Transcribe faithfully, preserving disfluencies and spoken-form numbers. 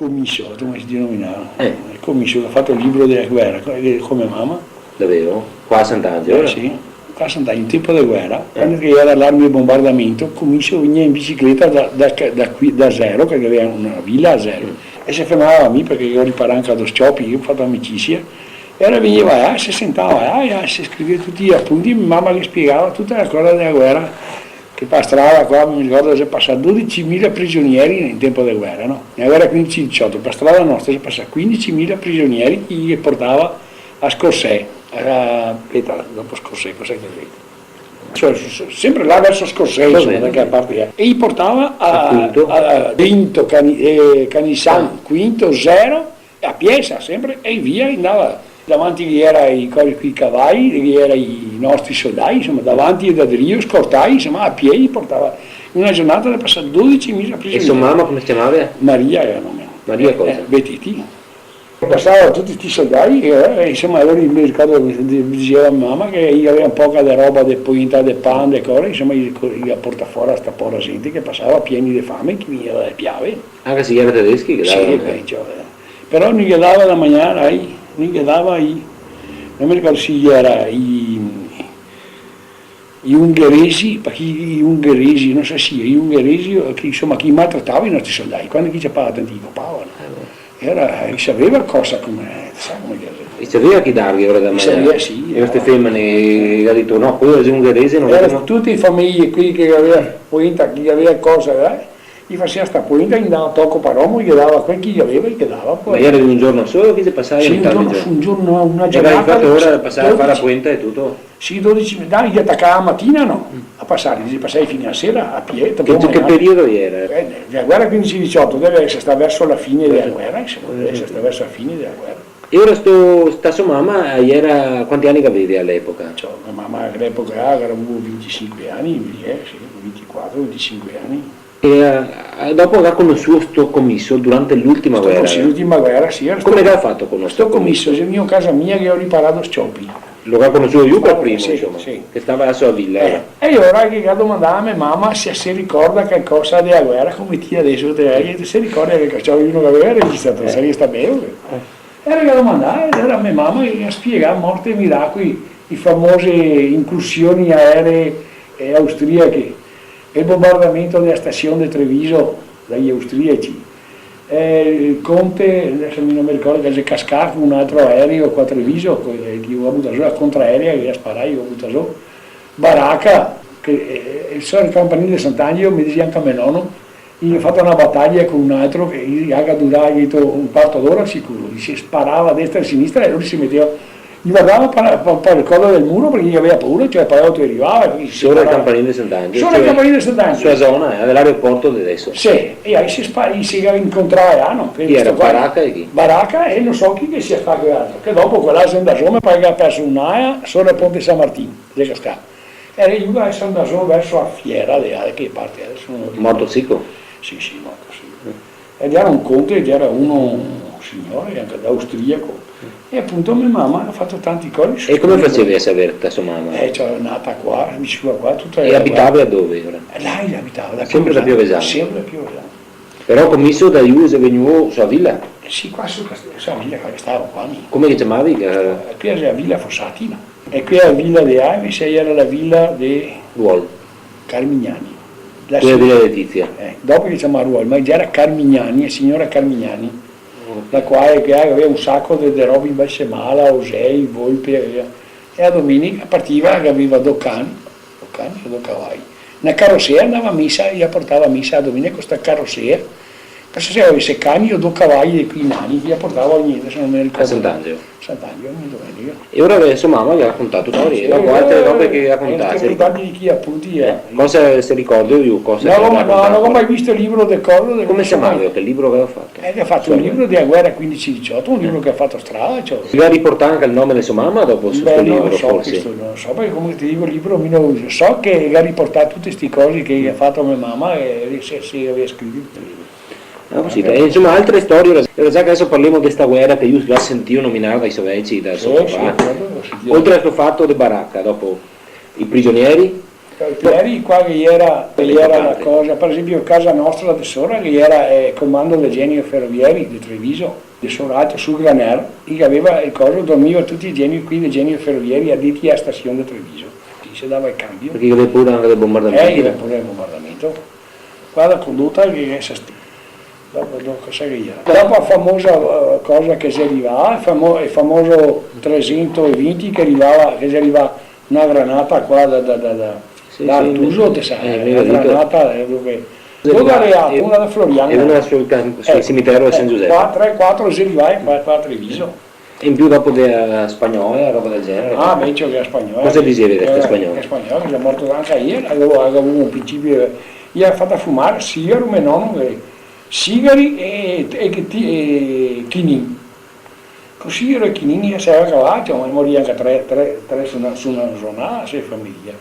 Comiso, come se denominava? Eh. El Comiso che ga fato el libro dela guera, co-, eh, co me mama. Davero? Qua a Sant'Angelo? Eh, sì, qua a Sant'Angelo, in tempo de guera, eh, quando che gera alarme de bombardamento, Comiso vegnea in bicicleta da, da, da qui, da Zero, parché gaveva na vila a Zero, mm, e se fermava da mi, parché ghe go riparà anca do sciopi, go fato amicisia, e alora vegneva là, se sentava là, e se scriveva tuti i apunti, me mama ghe spiegava tuta la cosa dela guera. Che par strada qua, me ricordo, xe pasà dodicimila prigionieri in tempo de guera, no? Nela guera quindese disdoto, par strada nostra xe pasà quindecimila prigionieri che i portava a Scorsè, a, speta, dopo Scorsè, cos'è che xe? Cioè, s-, s-, sempre là verso Scorsè, insoma, da quela parte là. E i portava a, a Quinto, a, a Quinto, Cani-, eh, Canisan, ah, Quinto, Zero, a pie, sa, sempre, e via, i ndava. Davanti ghe gera i cosi, coi cavai, ghe gera i nostri soldai, insoma, davanti e da drio, scortai, insoma, a pie i portava. In na giornata ne pasà dodicimila prigionieri. E so mama come se ciamava? Maria gera el nome. Maria cosa? Eh, Beteti. Pasava tuti sti soldai, eh, e insoma, alora me ricordo che me dixeva mama che i gaveva un poca de roba, de poenta, de pan, de cose, insoma, i, i ga portà fora sta povera gente che pasava pieni de fame, che vegneva da Piave. Anca se i gera tedeschi che dava? Sì, beh, cioè, eh. Però no i ghe dava da magnar, ai, no i ghe dava, i, no me ricordo se i gera i, i ungheresi, parché i, i ungheresi, no so se i ungheresi, o che, insoma, che i maltratava i nostri soldai, quando che i ciapava tanti i copava, no? Eh, beh. E alora, eh, i saveva cosa come, sa come che gera. E i saveva chi darghe alora da magnar? I saveva, sì, no. E ste femene, eh, ga dito, "No, quel xe ungherese, no." Gera tute le fameje, quei che gaveva poenta, chi gaveva cosa, eh? I faseva sta poenta, i ndava toco par omo, i ghe dava quel che i gaveva, i ghe dava, po. Ma gera de un giorno solo che i xe pasai? Sì, un giorno, un giorno, na giornata. E gaveva fato ora de pasar a far la poenta e tuto? Sì, dodese, dai, i tacava a matina, no? Mm. A pasar, i xe pasai fin a sera, a pie, che, che periodo gera? Eh, la guera quindese disdoto, deve esar stà verso la fine dela guera, insoma, deve esar stà verso la fine dela guera. E ora sto, sta so mama, eh, gera, quanti ani che gaveva a l'epoca? Ciò, me mama a l'epoca, eh, gaveva vintisinque ani, eh, sì, vintiquatro, vintisinque ani. E, eh, dopo che ga conosuo sto Comiso durante l'ultima guera? Sto Comiso, l'ultima guera, sì, gera sto Comiso. Come che ga fato a conoser sto Comiso? Xe vegnù casa mia che go riparà do sciopi. Lo ga conosuo lu par primo, sì, insoma, sì, che stava a la so vila, eh. E alora che ga domandà a me mama se se ricorda calcosa dela guera, come ti deso te, eh, se ricorda che ciò, uno che gaveva registrà, eh, sarìa stà beo, eh. E alora che ga domandà, e alora me mama che ga spiegà morte e miracoli, i famose incursioni aeree, eh, austriache, e el bombardamento dela stasion de Treviso dai austriaci. Eh, el conte, deso mi no me ricordo, che xe cascà co un altro aereo qua a Treviso, co-, eh, che i ga butà zo la contraerea, che i ga sparà, i ga butà zo. Baraca, che, eh, eh, el so-, el campanil de Sant'Angelo, me dixeva anca me nono, i ga fato na bataglia co un altro che i, ga durà, dito, un quarto d'ora sicuro, i se sparava a destra e a sinistra e lori se meteva, i vardava par, par, par el coso del muro parché i gaveva paura, cioè, el paleoto rivava, e quindi se sparava. Sora el campanil de Sant'Angelo, sora el campanil de Sant'Angelo. Su la zona, eh, de l'aeroporto de deso. Sì, e lì se spa-, i se incontrava, no? Chi gera? Baraca e chi? Baraca e no so chi che sia stà quel altro, che dopo quel là xe ndà zo, me pare che ga perso un'ala sora el ponte San Martin, xe cascà. E lu xe ndà zo verso la Fiera, de, de che parte, deso no ricordo. Morto sico? Sì, sì, morto sico. Eh. E gera un conte, gera uno, un signore, anca austriaco. E apunto me mama ga fato tanti cose. E come faseva a saver sta so mama? Eh, cioè, nata qua, vissuta qua, tuta la vita. E abitava dove, ora? Eh, là abitava, da Piovesano. Sempre da Piovesano? Sempre da Piovesano. Però Comiso da lu xe vegnù su la vila? Eh sì, qua su, su la vila che stavo qua, mi. Come che ciamavi? Eh, qui xe la vila Fossati, no? E quela vila de Aivis, gera la vila de Ruol. Carmignani. La Quela si-, de la Letizia. Eh, dopo che se ciama Ruol, ma gera Carmignani, la signora Carmignani, ok, la quale che gaveva un saco de, de robe in Valsemala, osei, volpe, gaveva. E la domenica partiva, che gaveva do cani, do cani o do cavai. Na carosea, ndava a mesa, i la portava a mesa la domenica co sta carosea, Penso se gavese cani o do cavai de quei nani che i la portava ogni, deso no me ricordo. A Sant'Angelo. Sant'Angelo, ogni domenica. E ora so mama che ga contà tuta la storia, sì, dopo altre robe che ga contà, eh, se ricorda? Di chi, apunto, eh. Eh, cosa se ricorda, lu, cosa che ga contà? No, no, no go mai visto el libro de coso, de... Come se ciamava quel libro che gaveva fato? Eh, che ga fato un libro dela guera quindese disdoto, un libro che ga fato strada, cioè. Ga riportà anca el nome de so mama dopo su sto libro, forse? Beh, no lo so, questo no lo so, parché come te digo, el libro mi no lo uso. So che ga riportà tute ste cose che ga fato me mama e se, se gaveva scrito el libro. Ah, cusì, eh, insoma, altre storie, ora, ora, za che deso parlemo de sta guera che lu ga sentìo nominar dai so veci, da so papà. Sì, sì, certo, go sentìo. Oltre a sto fato de Baraca, dopo i prigionieri, I Pieri, qua che iera, che iera la cosa, par esenpio, casa nostra de sora, che iera, eh, comando del Genio Ferovieri de Treviso, de sora alto, su Graner, i gaveva el coso, dormiva tuti i geni qui del Genio Ferovieri, aditi a stasion de Treviso. I se dava el canbio. Parché i gaveva paura anca del bombardamento. Eh, i gaveva paura del bombardamento. Qua la condotta che, che se st-, dopo, dopo, cosa che iera? Dopo la famosa, eh, cosa che xe rivà, el famo-, el famoso tresentovinti che rivava, che xe rivà na granata qua da, da, da, da, sì, da Artuso, te sa, eh, na granata, eh, dove, dove iera? Una da Floriana. E una sul cam-, sul cimitero de San Giusepe. Qua, tre, quatro xe rivà qua, qua a Treviso. E in più dopo de, eh, spagnola, roba del genere. Ah, beh, ciò che la spagnola. Cosa dixevi de sta spagnola? La spagnola, che xe morta anca ela, la gaveva, la gaveva un principio, la ga fata fumar sigaro, me nono, che sigari e, e che ti-, e chinin. Co sigaro e chinin la se gaveva cavà, ciò, ma morì anca tre, tre, tre su na, su na giornata, se fameja.